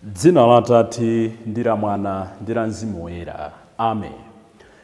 Dzina la Atate ndi la Mwana ndi la Mzimu Woyera. Amen.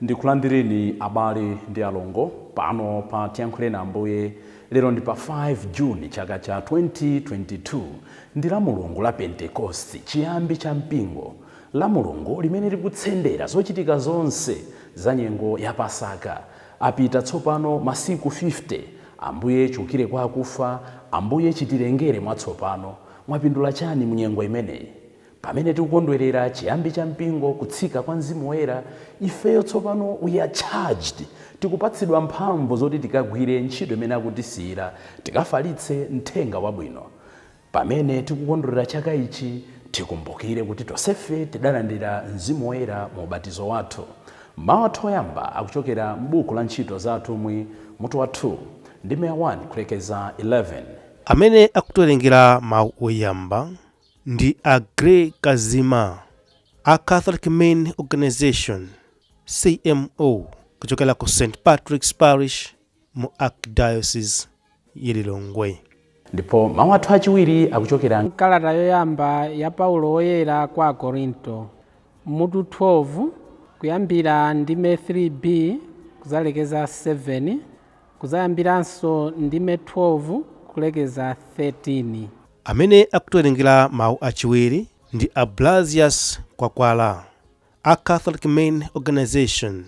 Ndikulandireni abale ndi alongo pano pa Tiyankhuleni Ambuye. Lero ndi pa 5 June chaka cha 2022, ndi la Mulungu la Pentekosti, chiyambi cha mpingo, la Mulungu limene likutsendera zochitika zonse za nyengo ya Pasaka. Apita tsopano masiku 50 Ambuye chiukire kwa akufa, Ambuye chitilengere mwatsopano. Mwapindula chani mu nyengo imeneyi? Pamene tikukondwerera chiyambi cha mpingo, kutsika kwa Mzimu Woyera, ifeyo tsopano we are charged, tikupatsidwa mphamvu zoti tikagwire ntchito imene akutisiyira, tikafalitse mthenga wabwino. Pamene tikukondwerera chaka ichi, tikumbukire kuti tonsefe tidalandira Mzimu Woyera mu ubatizo wathu. Mawu athu oyamba akuchokera m'buku la Ntchito za Atumwi mutu wa 2 ndime ya 1 kulekeza 11. Amene akutiwerengera mawu oyamba ndi a Gray Kazima a Catholic Men Organization, CMO, kuchokera ku St Patrick's Parish mu Archdiocese ya Lilongwe. Ndipo mawu athu achiwiri akuchokera Kalata yoyamba ya Paulo Woyera kwa Akorinto, mutu 12, kuyambira ndime 3b kuzalekeza 7, kuzayambiranso ndime 12 kulekeza 13. Amene akutiwerengera mawu achiwiri ndi a Blasius Kwakwala a Catholic Men Organization,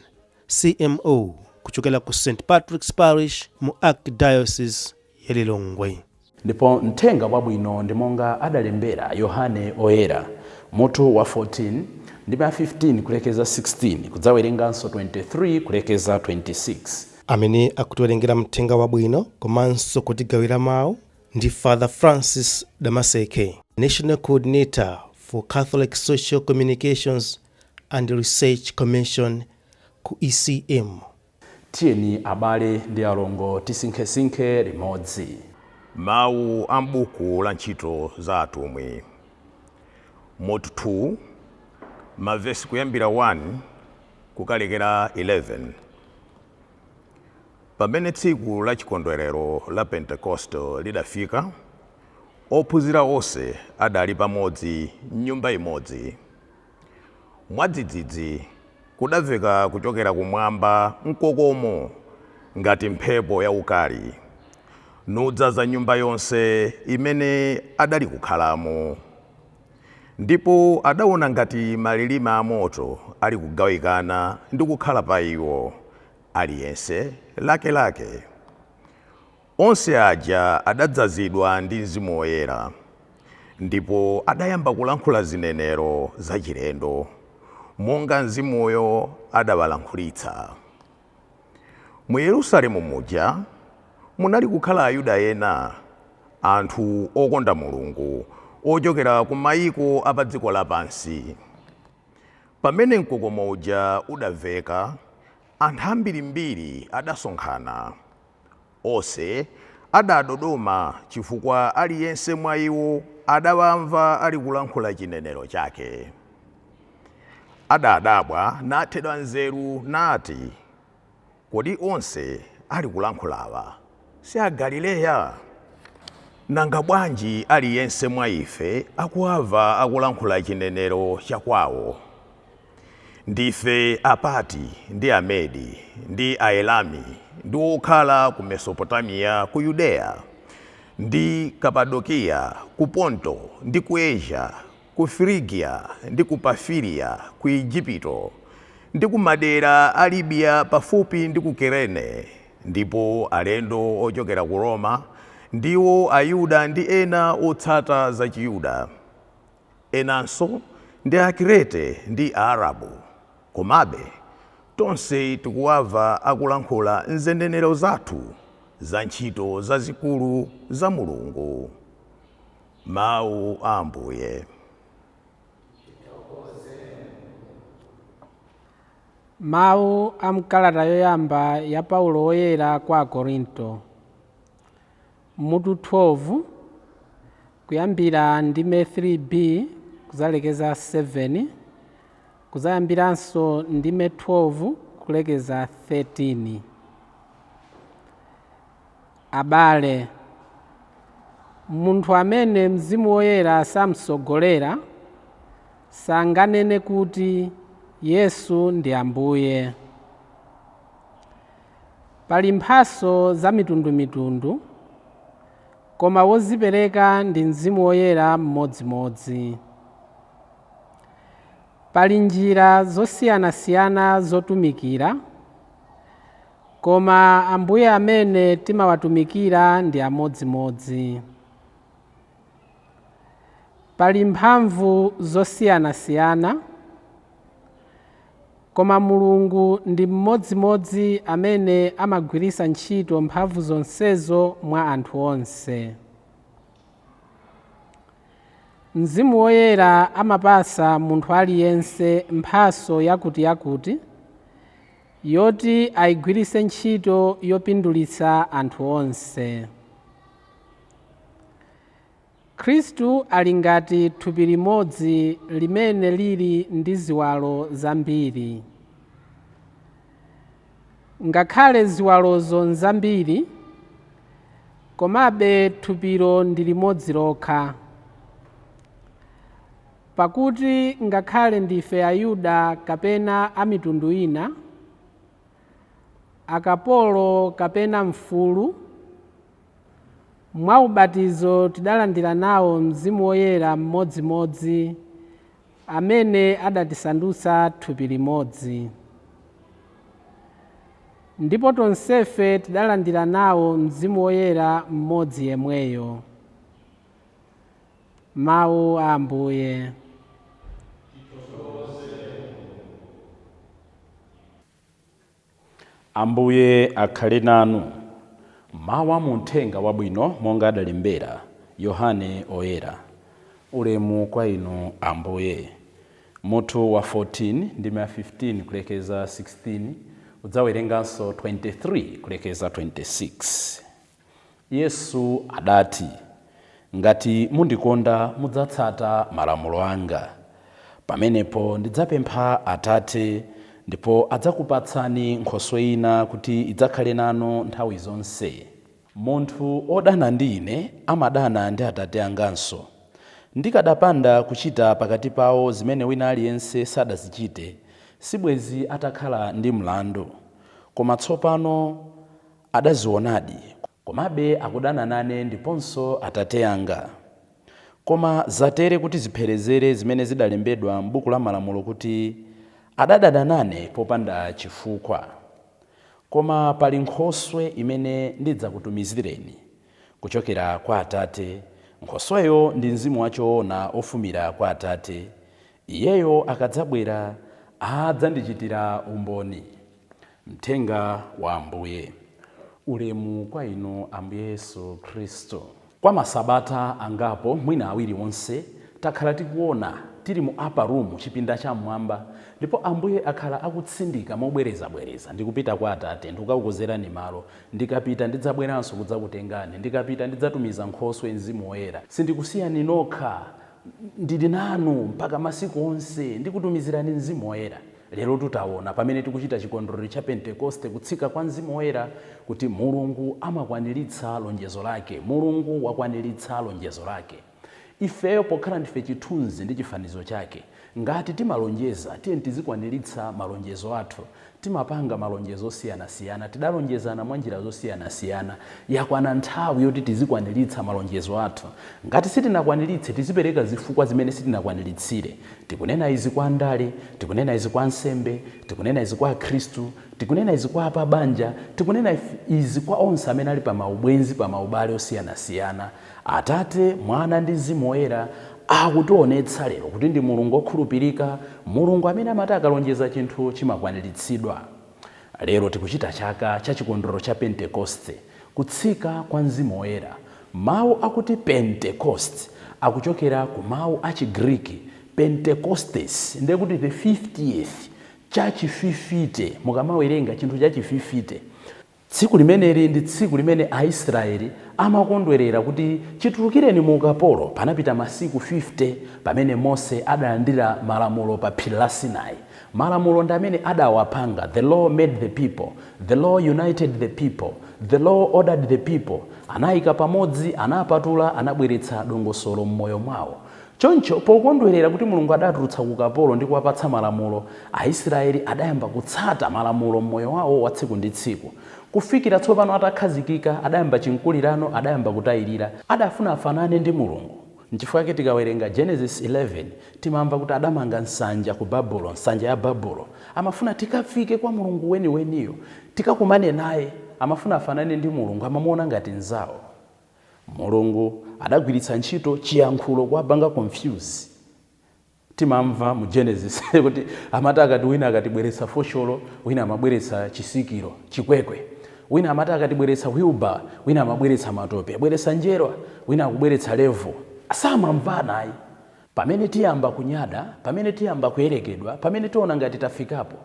CMO, kuchokera ku St Patrick's Parish mu Archdiocese ya Lilongwe. Ndipo mthenga wabwino ndi monga adalembera Yohane Oyera, mutu wa 14, ndime ya 15 kulekeza 16, kudzawerenganso 23 kulekeza 26. Amene akutiwerengera mthenga wabwino komanso kutigawira mawu ndi Father Francis Damaseke, National Coordinator for Catholic Social Communications and Research Commission ku ECM. Tiyeni abale ndi alongo tisinkhesinkhe limodzi. Mawu a m'buku la Ntchito za Atumwi, mutu 2, mavesi kuyambira 1 kukalekera 11. Pamene tsiku la chikondwerero la Pentekoste lidafika, ophunzira onse adali pamodzi m'nyumba imodzi. Mwadzidzidzi kudamveka kuchokera kumwamba mkokomo ngati mphepo yaukali, nudzaza nyumba yonse imene adali kukhalamo. Ndipo adaona ngati malilime amoto ali kugawikana ndi kukhala pa iwo, aliyense lakelake. Onse aja adadzazidwa ndi Mzimu Woyera, ndipo adayamba kulankhula zinenero zachilendo, monga Mzimuyo adawalankhulitsa. Mu Yerusalemu muja munali kukhala Ayuda ena, anthu okonda Mulungu, ochokera ku maiko a pa dziko lapansi. Pamene mkokomo uja udamveka, anthu ambirimbiri adasonkhana. Onse adadodoma chifukwa aliyense mwa iwo adawamva ali kulankhula chinenero chake. Adadabwa nathedwa nzeru nati, Kodi onse ali kulankhulawa si Agalileya? Nanga bwanji aliyense mwa ife akuwamva akulankhula chinenero chakwawo? Ndife Apati ndi Amedi ndi Aelami ndi okhala ku Mesopotamiya, ku Yudeya ndi Kapadokiya, ku Ponto ndi ku Asia, ku Firigiya ndi ku Pafiliya, ku Ejipito ndi ku madera a Libiya pafupi ndi ku Kirene, ndipo alendo ochokera ku Roma, ndiwo Ayuda ndi ena otsata za Chiyuda. Enanso ndi Akirete ndi Aarabu. Komabe, tonse tikuwamva akulankhula m'zinenero zathu za ntchito zazikulu za Mulungu. Mawu a Ambuye. Mawu a m'kalata yoyamba ya Paulo Woyera kwa Akorinto, mutu 12, kuyambira ndime 3b kuzalekeza 7, kuzayambiranso ndime 12 kulekeza 13. Abale, munthu amene Mzimu Woyera samtsogolera sanganene kuti Yesu ndi Ambuye. Pali mphaso za mitundumitundu, koma wozipereka ndi Mzimu Woyera mmodzimodzi. Pali njira zosiyanasiyana zotumikira, koma Ambuye amene timawatumikira ndi amodzimodzi. Pali mphamvu zosiyanasiyana, koma Mulungu ndi mmodzimodzi amene amagwiritsa ntchito mphamvu zonsezo mwa anthu onse. Mzimu Woyera amapasa munthu aliyense mphaso yakutiyakuti yoti ayigwiritse ntchito yopindulitsa anthu onse. Khristu ali ngati thupi limodzi limene lili ndi ziwalo zambiri. Ngakhale ziwalozo nzambiri, komabe thupilo ndi limodzi lokha. Pakuti ngakhale ndife Ayuda kapena a mitundu ina, akapolo kapena mfulu, mwa ubatizo tidalandira nawo Mzimu Woyera mmodzimodzi amene adatisandutsa thupi limodzi. Ndipo tonsefe tidalandira nawo Mzimu Woyera mmodzi yemweyo. Mawu a Ambuye. Ambuye akhale nanu. Mawu a muthenga wabwino monga adalembera Yohane Oyera. Ulemu kwa inu Ambuye. Mutu wa 14 ndime ya 15 kulekeza 16, udzawerenganso 23 kulekeza 26. Yesu adati, ngati mundikonda mudzatsata malamulo anga. Pamenepo ndidzapempha Atate, ndipo adzakupatsani nkhoswe ina kuti idzakhale nanu nthawi zonse. Munthu odana ndi ine amadana ndi Atate anganso. Ndikadapanda kuchita pakati pawo zimene wina aliyense sadazichite, sibwezi atakhala ndi mlandu. Koma tsopano adazionadi, komabe akudana nane ndiponso Atate anga. Koma zatere kuti zipherezere zimene zidalembedwa m'buku la malamulo kuti adadana nane popanda chifukwa. Koma pali nkhoswe imene ndidzakutumizireni kuchokera kwa Atate. Nkhosweyo ndi Mzimu wachoona ofumira kwa Atate. Iyeyo akadzabwera adzandichitira umboni. Mthenga wa Ambuye. Ulemu kwa inu Ambuye Yesu Khristu. Kwa masabata angapo, mwina awiri onse, takhala tikuona tili mu upper room, chipinda cha mmwamba, ndipo Ambuye akhala akutsindika mobwerezabwereza, ndikupita kwa Atate, ndikukakukonzerani malo, ndikapita ndidzabweranso kudzakutengani, ndikapita ndidzatumiza nkhoswe Mzimu Woyera, sindikusiyani nokha, ndili nanu mpaka masiku onse, ndikutumizirani Mzimu Woyera. Lero tutaona pamene tikuchita chikondwerero cha Pentekoste, kutsika kwa Mzimu Woyera, kuti Mulungu amakwaniritsa lonjezo lake. Mulungu wakwaniritsa lonjezo lake. Ifeyo pokhala ndife chithunzi ndi chifanizo chake, ngati timalonjeza, tiye tizikwaniritsa malonjezo athu. Timapanga malonjezo osiyanasiyana, tidalonjezana mwa njira zosiyanasiyana. Yakwana nthawi yoti tizikwaniritsa malonjezo athu. Ngati sitinakwaniritse, tizipereka zifukwa zimene sitinakwaniritsire. Tikunena izi kwa andale, tikunena izi kwa ansembe, tikunena izi kwa akhristu, tikunena izi kwa apabanja, tikunena izi kwa onse amene ali pa maubwenzi, pa maubale osiyanasiyana. Atate, Mwana ndi Mzimu Woyera akutionetsa lero kuti ndi Mulungu okhulupirika, Mulungu amene amati akalonjeza chinthu chimakwaniritsidwa. Lero tikuchita chaka cha chikondwerero cha Pentekoste, kutsika kwa Mzimu Woyera. Mawu akuti Pentekoste akuchokera ku mawu a Chigriki Pentecostes, ndiye kuti the 50th, chachififite. Mukamawerenga chinthu chachififite, tsiku limeneli ndi tsiku limene Aisraeli amakondwerera kuti chitulukireni mu ukapolo. Panapita masiku 50 pamene Mose adalandira malamulo pa phiri la Sinai. Malamulo ndi amene adawapanga. The law made the people, the law united the people, the law ordered the people. Anayika pamodzi, anapatula, anabweretsa dongosolo m'moyo mwawo. Choncho pokondwerera kuti Mulungu adatulutsa ku ukapolo ndi kuwapatsa malamulo, Aisraeli adayamba kutsata malamulo m'moyo wawo wa tsiku ndi tsiku. Kufikira tsopano atakhazikika, adayamba chinkulirano, adayamba kutayirira. Adafuna afanane ndi Mulungu. Nchifukwa chake tikawerenga Genesis 11 timamva kuti adamanga nsanja ku Babulo, nsanja ya Babulo. Amafuna tikafike kwa Mulungu weniweniyo, tikakumane naye. Amafuna afanane ndi Mulungu, amamuona ngati mnzawo. Mulungu adagwiritsa ntchito chiyankhulo kuwapanga confuse. Timamva mu Genesis kuti amati akati wina akatibweretsa fosholo, wina amabweretsa chisikiro, chikwekwe. Wina amati akatibweretsa wheelbarrow, wina amabweretsa matope, abweretsa njerwa, wina akubweretsa level. Samamvana ayi. Pamene tiyamba kunyada, pamene tiyamba kuyerekedwa, pamene tiona ngati tafikapo,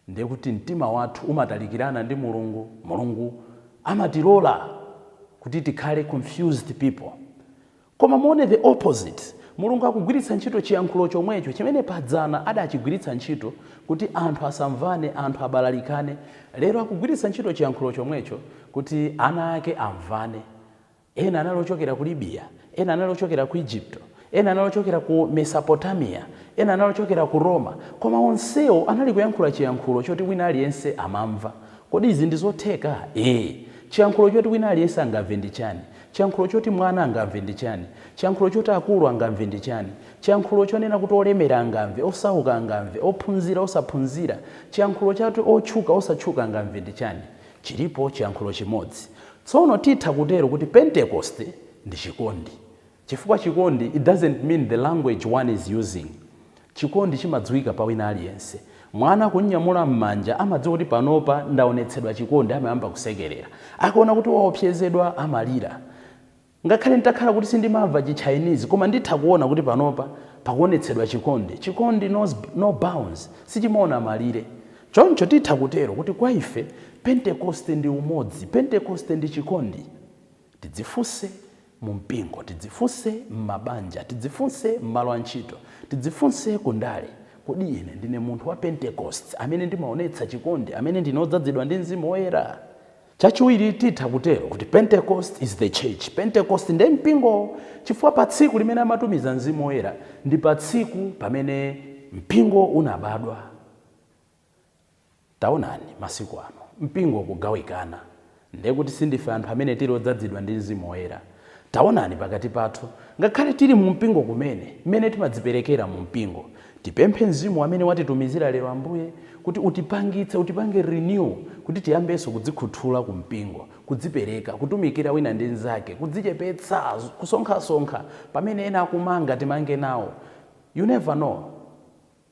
ndiye kuti mtima wathu umatalikirana ndi Mulungu. Mulungu amatilola kuti tikhale confused people. Koma muone the opposite. Mulungu akugwiritsa ntchito chiyankhulo chomwecho chimene padzana adachigwiritsa ntchito kuti anthu asamvane, anthu abalalikane. Lero akugwiritsa ntchito chiyankhulo chomwecho kuti ana ake amvane. Ena anali ochokera ku Libya, ena anali ochokera ku Egypto, ena anali ochokera ku Mesopotamia, ena anali ochokera ku Roma, koma onsewo anali kuyankhula chiyankhulo choti wina aliyense amamva. Kodi izi ndi zotheka? Ee. Chiyankhulo choti wina aliyense angamve ndi chani? Chiyankhulo choti mwana angamve ndi chani? Chiyankhulo choti akulu angamve ndi chani? Chiyankhulo chonena kuti olemera angamve, osauka angamve, ophunzira, osaphunzira. Chiyankhulo choti otchuka, osatchuka angamve ndi chani? Chilipo chiyankhulo chimodzi. Tsono titha kutero kuti Pentecost ndi chikondi. Chifukwa chikondi, it doesn't mean the language one is using. Chikondi chimadziwika pa wina aliyense. Mwana kunyamula m'manja amadziwa kuti panopa ndaonetsedwa chikondi, amayamba kusekerera. Akaona kuti waopsezedwa amalira. Ngakhale nditakhala kuti sindimamva chi Chinese, koma nditha kuona kuti panopa pakuonetsedwa chikondi. Chikondi knows no bounds, sichimaona malire. Choncho titha kutero kuti kwa ife Pentecost ndi umodzi, Pentecost ndi chikondi. Tidzifunse mu mpingo, tidzifunse m'mabanja, tidzifunse m'malo a ntchito, tidzifunse kundale. Kodi ine ndine munthu wa Pentecost amene ndimaonetsa chikondi, amene ndine odzazidwa ndi Mzimu Woyera? Chachiwiri, titha kutero kuti Pentecost is the church. Pentecost ndiye mpingo, chifukwa pa tsiku limene amatumiza Mzimu Woyera ndi pa tsiku pamene mpingo unabadwa. Taonani masiku ano mpingo kugawikana, ndiye kuti sindife anthu amene tili odzazidwa ndi Mzimu Woyera. Taonani pakati pathu, ngakhale tili mu mpingo kumene, mmene timadziperekera mu mpingo. Tipemphe Mzimu amene watitumizira lero Ambuye kuti utipangitse, utipange renew, kuti tiyambenso kudzikhuthula ku mpingo, kudzipereka, kutumikira wina ndi mnzake, kudzichepetsa, kusonkhasonkha. Pamene ena akumanga timange nawo. You never know.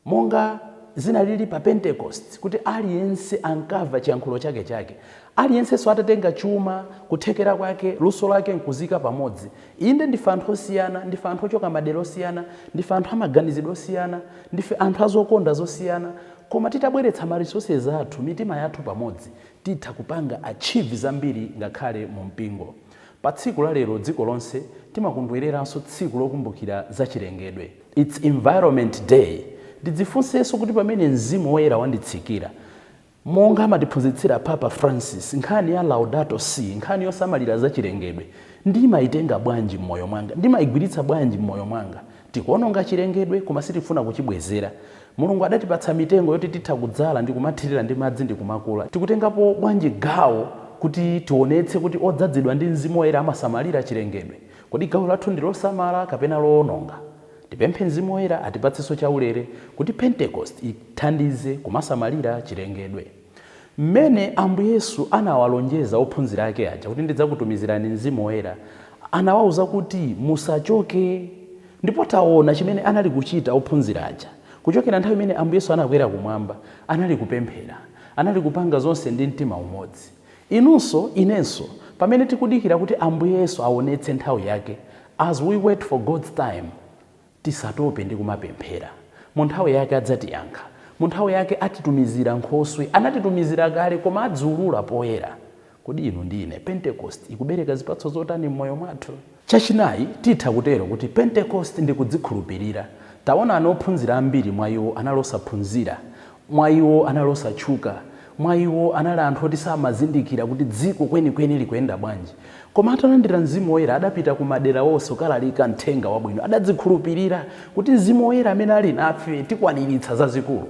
Monga zinalili pa Pentecost kuti aliyense ankamva chiyankhulo chake chake. Aliyensenso atatenga chuma, kuthekera kwake, luso lake nkuzika pamodzi. Inde ndife anthu osiyana, ndife anthu ochoka madera osiyana, ndife anthu amaganizidwe osiyana, ndife anthu azokonda zosiyana, koma titabweretsa ma resources athu, mitima yathu pamodzi, titha kupanga achieve zambiri ngakhale mu mpingo. Pa tsiku la lero dziko lonse timakondwereranso tsiku lokumbukira za chilengedwe. It's Environment Day. Ndidzifunsenso kuti pamene Mzimu Woyera wanditsikira, monga amatiphunzitsira Papa Francis, nkhani ya Laudato Si, nkhani yosamalira za chilengedwe, ndimayitenga bwanji m'moyo mwanga? Ndimayigwiritsa bwanji m'moyo mwanga? Tikuononga chilengedwe koma sitifuna kuchibwezera. Mulungu adatipatsa mitengo yoti titha kudzala ndi kumathirira ndi madzi ndi kumakula. Tikutengapo bwanji gawo kuti tionetse kuti odzazidwa ndi Mzimu Woyera amasamalira chilengedwe? Kodi gawo lathu ndi losamala kapena loononga? Tipemphe Mzimu Woyera atipatsenso chaulere kuti Pentecost ithandize kumasamalira chilengedwe. Mmene Ambuye Yesu anawalonjeza ophunzira ake aja kuti ndidzakutumizirani Mzimu Woyera, anawauza kuti musachoke. Ndipo taona chimene anali kuchita ophunzira aja. Kuchokera nthawi imene Ambuye Yesu anakwera kumwamba, anali kupemphera, anali kupanga zonse ndi mtima umodzi. Inunso, inenso, pamene tikudikira kuti Ambuye Yesu aonetse nthawi yake, as we wait for God's time, tisatope ndi kumapemphera. Mu nthawi yake adzatiyankha. Mu nthawi yake atitumizira nkhoswe. Anatitumizira kale koma adziulula poyera. Kodi inu ndi ine, Pentecost ikubereka zipatso zotani m'moyo mwathu? Chachinayi, titha kutero kuti Pentecost ndi kudzikhulupirira. Taonani ophunzira ambiri mwa iwo anali osaphunzira, mwa iwo anali osatchuka, mwa iwo anali anthu oti samazindikira kuti dziko kwenikweni likuyenda bwanji. Koma atalandira Mzimu Woyera adapita ku madera onse kukalalika mthenga wabwino. Adadzikhulupirira kuti Mzimu Woyera amene ali nafe tikwaniritsa zazikulu.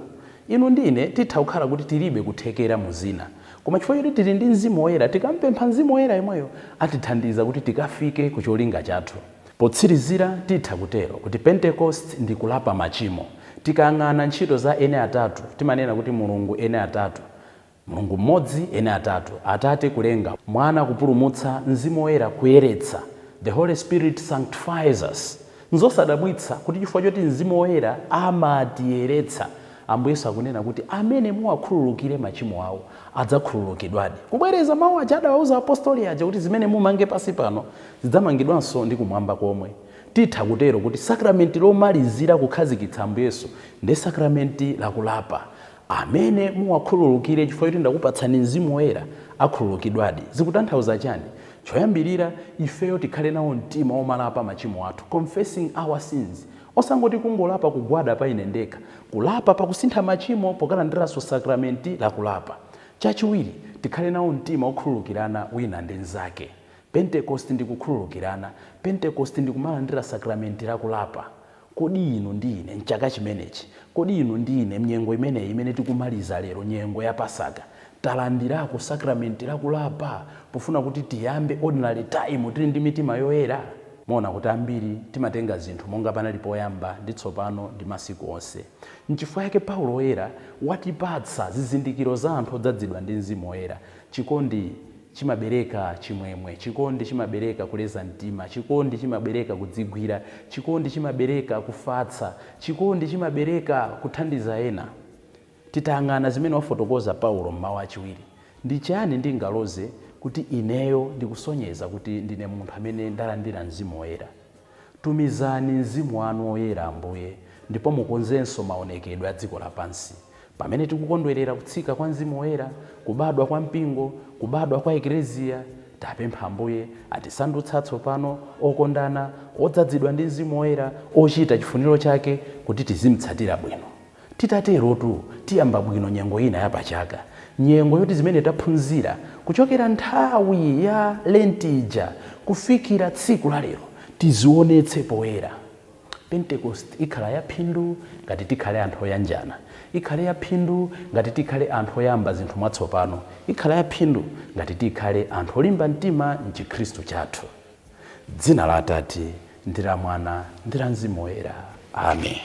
Inu ndi ine titha kukhala kuti tilibe kuthekera mu zina, koma chifukwa choti tili ndi Mzimu Woyera, tikampempha Mzimu Woyera yemweyo atithandiza kuti tikafike ku cholinga chathu. Potsirizira titha kutero kuti Pentekost ndi kulapa machimo. Tikayang'ana ntchito za eni atatu, timanena kuti Mulungu eni atatu. Mulungu mmodzi, eni atatu. Atate kulenga, Mwana kupulumutsa, Mzimu Woyera kuyeretsa. The Holy Spirit sanctifies us. Nzosadabwitsa kuti chifukwa choti Mzimu Woyera amatiyeretsa, Ambuye Yesu akunena kuti amene muwakhululukire machimo awo adzakhululukidwadi. Kubwereza mawu aja adawauza apostoli aja kuti zimene mumange pansi pano zidzamangidwanso ndi kumwamba komwe. Titha kutero kuti sakramenti lomalizira kukhazikitsa Ambuye Yesu ndi sakramenti la kulapa. Amene muwakhululukire chifukwa choti ndakupatsani Mzimu Woyera akhululukidwadi. Zikutanthauza chani? Choyambirira, ifeyo tikhale nawo mtima womalapa machimo athu, confessing our sins. Osangoti kungolapa kugwada pa ine ndekha, kulapa pakusintha machimo pokalandiranso sakramenti la kulapa. Chachiwiri, tikhale nawo mtima wokhululukirana wina ndi mnzake. Pentekosti ndi kukhululukirana. Pentekosti ndi kumalandira sakramenti la kulapa. Kodi inu ndi ine m'chaka chimenechi, kodi inu ndi ine m'nyengo imeneyi imene tikumaliza lero, nyengo ya Pasaka, talandirako sakramenti la kulapa pofuna kuti tiyambe ordinary time tili ndi mitima yoyera? Muona kuti ambiri timatenga zinthu monga panali poyamba ndi tsopano ndi masiku onse. Nchifukwa yake Paulo Woyera watipatsa zizindikiro za anthu odzadzidwa ndi Mzimu Woyera, chikondi chimabereka chimwemwe, chikondi chimabereka kuleza mtima, chikondi chimabereka kudzigwira, chikondi chimabereka kufatsa, chikondi chimabereka kuthandiza ena. Titayang'ana zimene wafotokoza Paulo m'mawu achiwiri, ndi chiyani ndingaloze kuti ineyo ndikusonyeza kuti ndine munthu amene ndalandira Mzimu Woyera? Tumizani Mzimu wanu Woyera, Ambuye, ndipo mukonzenso maonekedwe a dziko lapansi. Pamene tikukondwerera kutsika kwa Mzimu Woyera, kubadwa kwa Mpingo, kubadwa kwa Eklezia, tapempha Ambuye atisandutse atsopano, okondana, odzadzidwa ndi Mzimu Woyera, ochita chifuniro chake kuti tizimtsatira bwino. Titaterotu tiyamba bwino nyengo ina ya pachaka, nyengo yoti zimene taphunzira kuchokera nthawi ya Lenti ija kufikira tsiku la lero tizionetse poyera. Pentekost ikhala ya phindu ngati tikhale anthu oyanjana. Ikhale ya phindu ngati tikhale anthu oyamba zinthu mwatsopano. Ikhala ya phindu ngati tikhale anthu olimba mtima m'Chikhristu chathu. Dzina la Atate, ndi la Mwana, ndi la Mzimu Woyera. Amen.